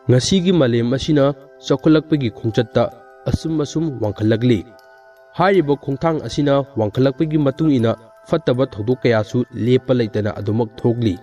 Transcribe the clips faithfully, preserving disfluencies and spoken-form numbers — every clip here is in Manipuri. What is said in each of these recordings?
ꯉꯁꯤꯒꯤ ꯃꯥꯂꯦꯝ ꯑꯁꯤꯅ ꯆꯥꯎꯈꯠꯂꯛꯄꯒꯤ ꯈꯣꯡꯆꯠꯇ ꯑꯁꯨꯝ ꯑꯁꯨꯝ ꯋꯥꯡꯈꯠꯂꯛꯂꯤ꯫ ꯍꯥꯏꯔꯤꯕ ꯈꯣꯡꯊꯥꯡ ꯑꯁꯤꯅ ꯋꯥꯡꯈꯠꯂꯛꯄꯒꯤ ꯃꯇꯨꯡ ꯏꯟꯅ ꯐꯠꯇꯕ ꯊꯧꯗꯣꯛ ꯀꯌꯥꯁꯨ ꯂꯦꯞꯄ ꯂꯩꯇꯅ ꯑꯗꯨꯃꯛ ꯊꯣꯛꯂꯤ꯫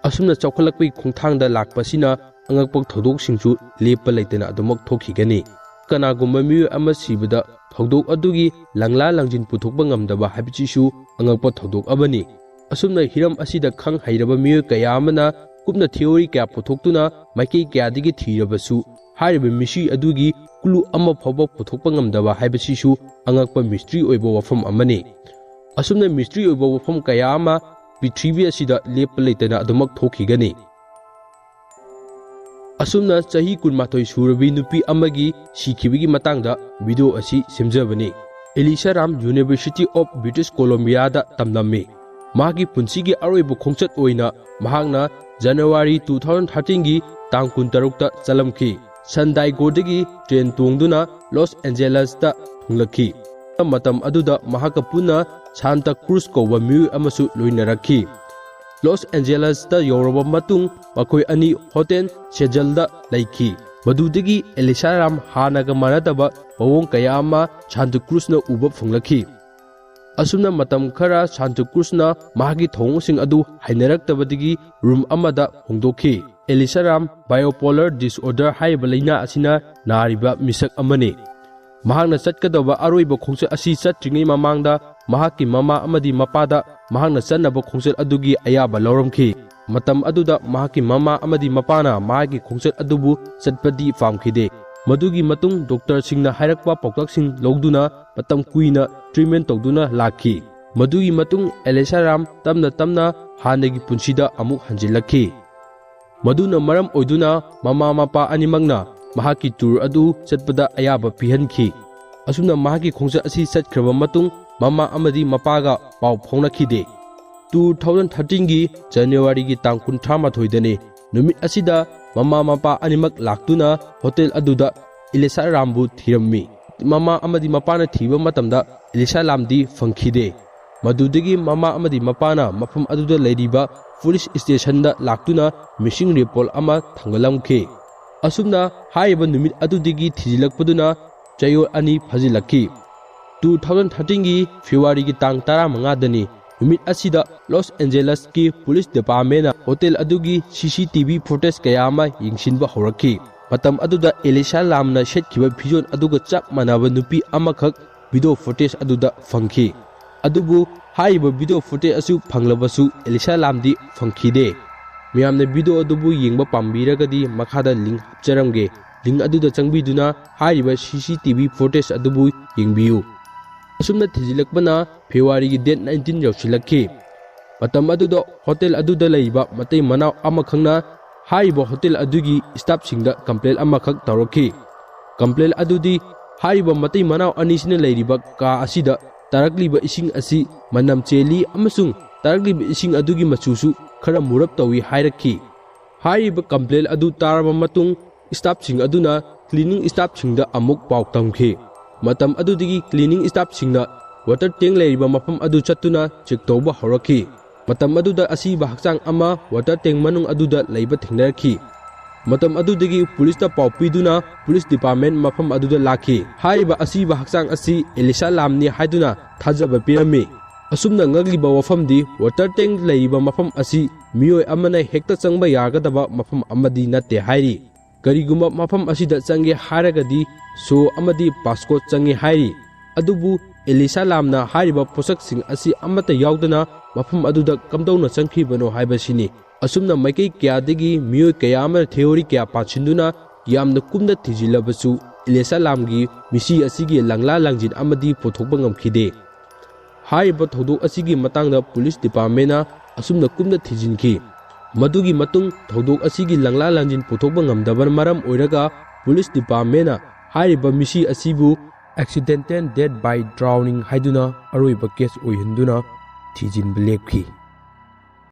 ꯑꯁꯨꯝꯅ ꯆꯥꯎꯈꯠꯂꯛꯄꯒꯤ ꯈꯣꯡꯊꯥꯡꯗ ꯂꯥꯛꯄꯁꯤꯅ ꯑꯉꯛꯄ ꯊꯧꯗꯣꯛꯁꯤꯡꯁꯨ ꯂꯦꯞꯄ ꯂꯩꯇꯅ ꯑꯗꯨꯃꯛ ꯊꯣꯛꯈꯤꯒꯅꯤ꯫ ꯀꯅꯥꯒꯨꯝꯕ ꯃꯤꯑꯣꯏ ꯑꯃ ꯁꯤꯕꯗ ꯊꯧꯗꯣꯛ ꯑꯗꯨꯒꯤ ꯂꯪꯂꯥ ꯂꯪꯖꯤꯟ ꯄꯨꯊꯣꯛꯄ ꯉꯝꯗꯕ ꯍꯥꯏꯕꯁꯤꯁꯨ ꯑꯉꯛꯄ ꯊꯧꯗꯣꯛ ꯑꯃꯅꯤ꯫ ꯑꯁꯨꯝꯅ ꯍꯤꯔꯝ ꯑꯁꯤꯗ ꯈꯪ ꯍꯩꯔꯕ ꯃꯤꯑꯣꯏ ꯀꯌꯥ ꯑꯃꯅ ꯀꯨꯞꯅ theory ꯀꯌꯥ ꯄꯨꯊꯣꯛꯇꯨꯅ ꯃꯥꯏꯀꯩ ꯀꯌꯥꯗꯒꯤ ꯊꯤꯔꯕꯁꯨ, ꯍꯥꯏꯔꯤꯕ ꯃꯤꯁꯤ ꯑꯗꯨꯒꯤ clue ꯑꯃ ꯐꯥꯎꯕ ꯄꯨꯊꯣꯛꯄ ꯉꯝꯗꯕ ꯍꯥꯏꯕꯁꯤꯁꯨ ꯑꯉꯛꯄ mystery ꯑꯣꯏꯕ ꯋꯥꯐꯝ ꯑꯃꯅꯤ꯫ ꯑꯁꯨꯝꯅ mystery ꯑꯣꯏꯕ ꯋꯥꯐꯝ ꯀꯌꯥ ꯑꯃ ꯄ꯭ꯔꯤꯊꯤꯕꯤ ꯑꯁꯤꯗ ꯂꯦꯞꯄ ꯂꯩꯇꯅ ꯑꯗꯨꯃꯛ ꯊꯣꯛꯈꯤꯒꯅꯤ꯫ ꯑꯁꯨꯝꯅ ꯆꯍꯤ ꯀꯨꯟꯃꯥꯊꯣꯏ ꯁꯨꯔꯕꯤ ꯅꯨꯄꯤ ꯑꯃꯒꯤ ꯁꯤꯈꯤꯕꯒꯤ ꯃꯇꯥꯡꯗ video ꯑꯁꯤ ꯁꯦꯝꯖꯕꯅꯤ꯫ Elisa Ram University of British Columbiaꯗ ꯇꯝꯂꯝꯃꯤ꯫ ꯃꯍꯥꯛꯀꯤ ꯄꯨꯟꯁꯤꯒꯤ ꯑꯔꯣꯏꯕ ꯈꯣꯡꯆꯠ ꯑꯣꯏꯅ ꯃꯍꯥꯛꯅ January two thousand thirteenꯒꯤ ꯇꯥꯡ ꯀꯨꯟꯇꯔꯨꯛꯇ ꯆꯠꯂꯝꯈꯤ꯫ ꯁꯟ ꯗꯥꯏꯒꯣꯗꯒꯤ train ꯇꯣꯡꯗꯨꯅ ꯂꯣꯁ ꯑꯦꯟꯖꯦꯂꯁꯇ ꯊꯨꯡꯂꯛꯈꯤ꯫ ꯃꯇꯝ ꯑꯗꯨꯗ ꯃꯍꯥꯛꯀ ꯄꯨꯟꯅ ꯁꯥꯟꯇ ꯀ꯭ꯔꯨꯖ ꯀꯧꯕ ꯃꯤꯑꯣꯏ ꯑꯃꯁꯨ ꯂꯣꯏꯅꯔꯛꯈꯤ꯫ ꯂꯣꯁ ꯑꯦꯟꯖꯦꯂꯁꯇ ꯌꯧꯔꯕ ꯃꯇꯨꯡ ꯃꯈꯣꯏ ꯑꯅꯤ ꯍꯣꯇꯦꯜ ꯁꯦꯖꯜꯗ ꯂꯩꯈꯤ꯫ ꯃꯗꯨꯗꯒꯤ ꯑꯦꯂꯤꯁꯥ ꯔꯥꯝ ꯍꯥꯟꯅꯒ ꯃꯥꯟꯅꯗꯕ ꯃꯑꯣꯡ ꯀꯌꯥ ꯑꯃ ꯁꯥꯟꯇ ꯀ꯭ꯔꯨꯖꯅ ꯎꯕ ꯐꯪꯂꯛꯈꯤ꯫ ꯑꯁꯨꯝꯅ ꯃꯇꯝ ꯈꯔ ꯁꯥꯟꯇ ꯀ꯭ꯔꯨꯖꯅ ꯃꯍꯥꯛꯀꯤ ꯊꯧꯑꯣꯡꯁꯤꯡ ꯑꯗꯨ ꯍꯩꯅꯔꯛꯇꯕꯗꯒꯤ room ꯑꯃꯗ ꯍꯣꯡꯗꯣꯛꯈꯤ꯫ ꯑꯦꯂꯤꯁꯥ ꯔꯥꯝ bipolar disorder ꯍꯥꯏꯔꯤꯕ ꯂꯩꯅꯥ ꯑꯁꯤꯅ ꯅꯥꯔꯤꯕ ꯃꯤꯁꯛ ꯑꯃꯅꯤ꯫ ꯃꯍꯥꯛꯅ ꯆꯠꯀꯗꯕ ꯑꯔꯣꯏꯕ ꯈꯣꯡꯆꯠ ꯑꯁꯤ ꯆꯠꯇ꯭ꯔꯤꯉꯩ ꯃꯃꯥꯡꯗ ꯃꯍꯥꯛꯀꯤ ꯃꯃꯥ ꯑꯃꯗꯤ ꯃꯄꯥꯗ ꯃꯍꯥꯛꯅ ꯆꯠꯅꯕ ꯈꯣꯡꯆꯠ ꯑꯗꯨꯒꯤ ꯑꯌꯥꯕ ꯂꯧꯔꯝꯈꯤ꯫ ꯃꯇꯝ ꯑꯗꯨꯗ ꯃꯍꯥꯛꯀꯤ ꯃꯃꯥ ꯑꯃꯗꯤ ꯃꯄꯥꯅ ꯃꯍꯥꯛꯀꯤ ꯈꯣꯡꯆꯠ ꯑꯗꯨꯕꯨ ꯆꯠꯄꯗꯤ ꯄꯥꯝꯈꯤꯗꯦ꯫ ꯃꯗꯨꯒꯤ ꯃꯇꯨꯡ ꯗꯣꯛꯇꯔꯁꯤꯡꯅ ꯍꯥꯏꯔꯛꯄ ꯄꯥꯎꯇꯥꯛꯁꯤꯡ ꯂꯧꯗꯨꯅ ꯃꯇꯝ ꯀꯨꯏꯅ treatment ꯇꯧꯗꯨꯅ ꯂꯥꯛꯈꯤ꯫ ꯃꯗꯨꯒꯤ ꯃꯇꯨꯡ ꯑꯦꯂꯤꯁꯥ ꯔꯥꯝ ꯇꯞꯅ ꯇꯞꯅ ꯍꯥꯟꯅꯒꯤ ꯄꯨꯟꯁꯤꯗ ꯑꯃꯨꯛ ꯍꯟꯖꯤꯜꯂꯛꯈꯤ꯫ ꯃꯗꯨꯅ ꯃꯔꯝ ꯑꯣꯏꯗꯨꯅ ꯃꯃꯥ ꯃꯄꯥ ꯑꯅꯤꯃꯛꯅ ꯃꯍꯥꯛꯀꯤ tour ꯑꯗꯨ ꯆꯠꯄꯗ ꯑꯌꯥꯕ ꯄꯤꯍꯟꯈꯤ꯫ ꯑꯁꯨꯝꯅ ꯃꯍꯥꯛꯀꯤ ꯈꯣꯡꯆꯠ ꯑꯁꯤ ꯆꯠꯈ꯭ꯔꯕ ꯃꯇꯨꯡ ꯃꯃꯥ ꯑꯃꯗꯤ ꯃꯄꯥꯒ ꯄꯥꯎ ꯐꯥꯎꯅꯈꯤꯗꯦ꯫ Two thousand thirteenꯒꯤ Januaryꯒꯤ ꯇꯥꯡ ꯀꯨꯟꯊ꯭ꯔꯥ ꯃꯥꯊꯣꯏꯗꯅꯤ꯫ ꯅꯨꯃꯤꯠ ꯑꯁꯤꯗ ꯃꯃꯥ ꯃꯄꯥ ꯑꯅꯤꯃꯛ ꯂꯥꯛꯇꯨꯅ ꯍꯣꯇꯦꯜ ꯑꯗꯨꯗ ꯑꯦꯂꯤꯁꯥ ꯔꯥꯝꯕꯨ ꯊꯤꯔꯝꯃꯤ꯫ ꯃꯃꯥ ꯑꯃꯗꯤ ꯃꯄꯥꯅ ꯊꯤꯕ ꯃꯇꯝꯗ ꯑꯦꯂꯤꯁꯥ ꯔꯥꯝꯗꯤ ꯐꯪꯈꯤꯗꯦ꯫ ꯃꯗꯨꯗꯒꯤ ꯃꯃꯥ ꯑꯃꯗꯤ ꯃꯄꯥꯅ ꯃꯐꯝ ꯑꯗꯨꯗ ꯂꯩꯔꯤꯕ police stationꯗ ꯂꯥꯛꯇꯨꯅ missing report ꯑꯃ ꯊꯥꯡꯒꯠꯂꯝꯈꯤ꯫ ꯑꯁꯨꯝꯅ ꯍꯥꯏꯔꯤꯕ ꯅꯨꯃꯤꯠ ꯑꯗꯨꯗꯒꯤ ꯊꯤꯖꯤꯜꯂꯛꯄꯗꯨꯅ ꯆꯌꯣꯜ ꯑꯅꯤ ꯐꯥꯖꯤꯜꯂꯛꯈꯤ꯫ Two thousand thirteen ꯒꯤ February ꯒꯤ ꯇꯥꯡ ꯇꯔꯥꯃꯉꯥꯗꯅꯤ꯫ ꯅꯨꯃꯤꯠ ꯑꯁꯤꯗ Los Angeles ꯀꯤ police department ꯅ hotel ꯑꯗꯨꯒꯤ C C T V footage ꯀꯌꯥ ꯑꯃ ꯌꯦꯡꯁꯤꯟꯕ ꯍꯧꯔꯛꯈꯤ꯫ ꯃꯇꯝ ꯑꯗꯨꯗ ꯑꯦꯂꯤꯁꯥ ꯂꯥꯝꯅ ꯁꯦꯠꯈꯤꯕ ꯐꯤꯖꯣꯜ ꯑꯗꯨꯒ ꯆꯞ ꯃꯥꯟꯅꯕ ꯅꯨꯄꯤ ꯑꯃꯈꯛ video footage ꯑꯗꯨꯗ ꯐꯪꯈꯤ꯫ ꯑꯗꯨꯕꯨ ꯍꯥꯏꯔꯤꯕ video footage ꯑꯁꯤ ꯐꯪꯂꯕꯁꯨ ꯑꯦꯂꯤꯁꯥ ꯂꯥꯝꯗꯤ ꯐꯪꯈꯤꯗꯦ꯫ ꯃꯌꯥꯝꯅ video ꯑꯗꯨꯕꯨ ꯌꯦꯡꯕ ꯄꯥꯝꯕꯤꯔꯒꯗꯤ ꯃꯈꯥꯗ link ꯍꯥꯞꯆꯔꯝꯒꯦ꯫ Link ꯑꯗꯨꯗ ꯆꯪꯕꯤꯗꯨꯅ ꯍꯥꯏꯔꯤꯕ C C T V footage ꯑꯗꯨꯕꯨ ꯌꯦꯡꯕꯤꯌꯨ꯫ ꯑꯁꯨꯝꯅ ꯊꯤꯖꯤꯜꯂꯛꯄꯅ February ꯒꯤ date nineteen ꯌꯧꯁꯤꯜꯂꯛꯈꯤ꯫ ꯃꯇꯝ ꯑꯗꯨꯗ hotel ꯑꯗꯨꯗ ꯂꯩꯔꯤꯕ ꯃꯇꯩ ꯃꯅꯥꯎ ꯑꯃꯈꯛꯅ ꯍꯥꯏꯔꯤꯕ hotel ꯑꯗꯨꯒꯤ staff ꯁꯤꯡꯗ complaint ꯑꯃꯈꯛ ꯇꯧꯔꯛꯈꯤ꯫ Complaint ꯑꯗꯨꯗꯤ ꯍꯥꯏꯔꯤꯕ ꯃꯇꯩ ꯃꯅꯥꯎ ꯑꯅꯤꯁꯤꯅ ꯂꯩꯔꯤꯕ ꯀꯥ ꯑꯁꯤꯗ ꯇꯥꯔꯛꯂꯤꯕ ꯏꯁꯤꯡ ꯑꯁꯤ ꯃꯅꯝ ꯆꯦꯜꯂꯤ ꯑꯃꯁꯨꯡ ꯇꯥꯔꯛꯂꯤꯕ ꯏꯁꯤꯡ ꯑꯗꯨꯒꯤ ꯃꯆꯨꯁꯨ ꯈꯔ ꯃꯨꯔꯞ ꯇꯧꯏ ꯍꯥꯏꯔꯛꯈꯤ꯫ ꯍꯥꯏꯔꯤꯕ complaint ꯑꯗꯨ ꯇꯥꯔꯕ ꯃꯇꯨꯡ staff ꯁꯤꯡ ꯑꯗꯨꯅ cleaning staff ꯁꯤꯡꯗ ꯑꯃꯨꯛ ꯄꯥꯎ ꯇꯝꯈꯤ꯫ ꯃꯇꯝ ꯑꯗꯨꯗꯒꯤ cleaning staff ꯁꯤꯡꯅ water tank ꯂꯩꯔꯤꯕ ꯃꯐꯝ ꯑꯗꯨ ꯆꯠꯇꯨꯅ check ꯇꯧꯕ ꯍꯧꯔꯛꯈꯤ꯫ ꯃꯇꯝ ꯑꯗꯨꯗ ꯑꯁꯤꯕ ꯍꯛꯆꯥꯡ ꯑꯃ water tank ꯃꯅꯨꯡ ꯑꯗꯨꯗ ꯂꯩꯕ ꯊꯦꯡꯅꯔꯛꯈꯤ꯫ ꯃꯇꯝ ꯑꯗꯨꯗꯒꯤ police ꯇ ꯄꯥꯎ ꯄꯤꯗꯨꯅ police department ꯃꯐꯝ ꯑꯗꯨꯗ ꯂꯥꯛꯈꯤ꯫ ꯍꯥꯏꯔꯤꯕ ꯑꯁꯤꯕ ꯍꯛꯆꯥꯡ ꯑꯁꯤ ꯑꯦꯂꯤꯁꯥ ꯂꯥꯝꯅꯤ ꯍꯥꯏꯗꯨꯅ ꯊꯥꯖꯕ ꯄꯤꯔꯝꯃꯤ꯫ ꯑꯁꯨꯝꯅ ꯉꯛꯂꯤꯕ ꯋꯥꯐꯝꯗꯤ water tank ꯂꯩꯔꯤꯕ ꯃꯐꯝ ꯑꯁꯤ ꯃꯤꯑꯣꯏ ꯑꯃꯅ ꯍꯦꯛꯇ ꯆꯪꯕ ꯌꯥꯒꯗꯕ ꯃꯐꯝ ꯑꯃꯗꯤ ꯅꯠꯇꯦ ꯍꯥꯏꯔꯤ꯫ ꯀꯔꯤꯒꯨꯝꯕ ꯃꯐꯝ ꯑꯁꯤꯗ ꯆꯪꯒꯦ ꯍꯥꯏꯔꯒꯗꯤ shoe ꯑꯃꯗꯤ passcode ꯆꯪꯉꯤ ꯍꯥꯏꯔꯤ꯫ ꯑꯗꯨꯕꯨ ꯑꯦꯂꯤꯁꯥ ꯂꯥꯝꯅ ꯍꯥꯏꯔꯤꯕ ꯄꯣꯠꯁꯛꯁꯤꯡ ꯑꯁꯤ ꯑꯃꯠꯇ ꯌꯥꯎꯗꯅ ꯃꯐꯝ ꯑꯗꯨꯗ ꯀꯝꯗꯧꯅ ꯆꯪꯈꯤꯕꯅꯣ ꯍꯥꯏꯕꯁꯤꯅꯤ꯫ ꯑꯁꯨꯝꯅ ꯃꯥꯏꯀꯩ ꯀꯌꯥꯗꯒꯤ ꯃꯤꯑꯣꯏ ꯀꯌꯥ ꯑꯃꯅ theory ꯀꯌꯥ ꯄꯥꯟꯁꯤꯟꯗꯨꯅ ꯌꯥꯝꯅ ꯀꯨꯞꯅ ꯊꯤꯖꯤꯜꯂꯕꯁꯨ ꯑꯦꯂꯤꯁꯥ ꯂꯥꯝꯒꯤ ꯃꯤꯁꯤ ꯑꯁꯤꯒꯤ ꯂꯪꯂꯥ ꯂꯪꯖꯤꯟ ꯑꯃꯗꯤ ꯄꯨꯊꯣꯛꯄ ꯉꯝꯈꯤꯗꯦ꯫ ꯍꯥꯏꯔꯤꯕ ꯊꯧꯗꯣꯛ ꯑꯁꯤꯒꯤ ꯃꯇꯥꯡꯗ police department ꯅ ꯑꯁꯨꯝꯅ ꯀꯨꯞꯅ ꯊꯤꯖꯤꯟꯈꯤ꯫ ꯃꯗꯨꯒꯤ ꯃꯇꯨꯡ ꯊꯧꯗꯣꯛ ꯑꯁꯤꯒꯤ ꯂꯪꯂꯥ ꯂꯪꯖꯤꯟ ꯄꯨꯊꯣꯛꯄ ꯉꯝꯗꯕꯅ ꯃꯔꯝ ꯑꯣꯏꯔꯒ police department ꯅ ꯍꯥꯏꯔꯤꯕ ꯃꯤꯁꯤ ꯑꯁꯤꯕꯨ accidental death by drowning ꯍꯥꯏꯗꯨꯅ ꯑꯔꯣꯏꯕ case ꯑꯣꯏꯍꯟꯗꯨꯅ ꯊꯤꯖꯤꯟꯕ ꯂꯦꯞꯈꯤ꯫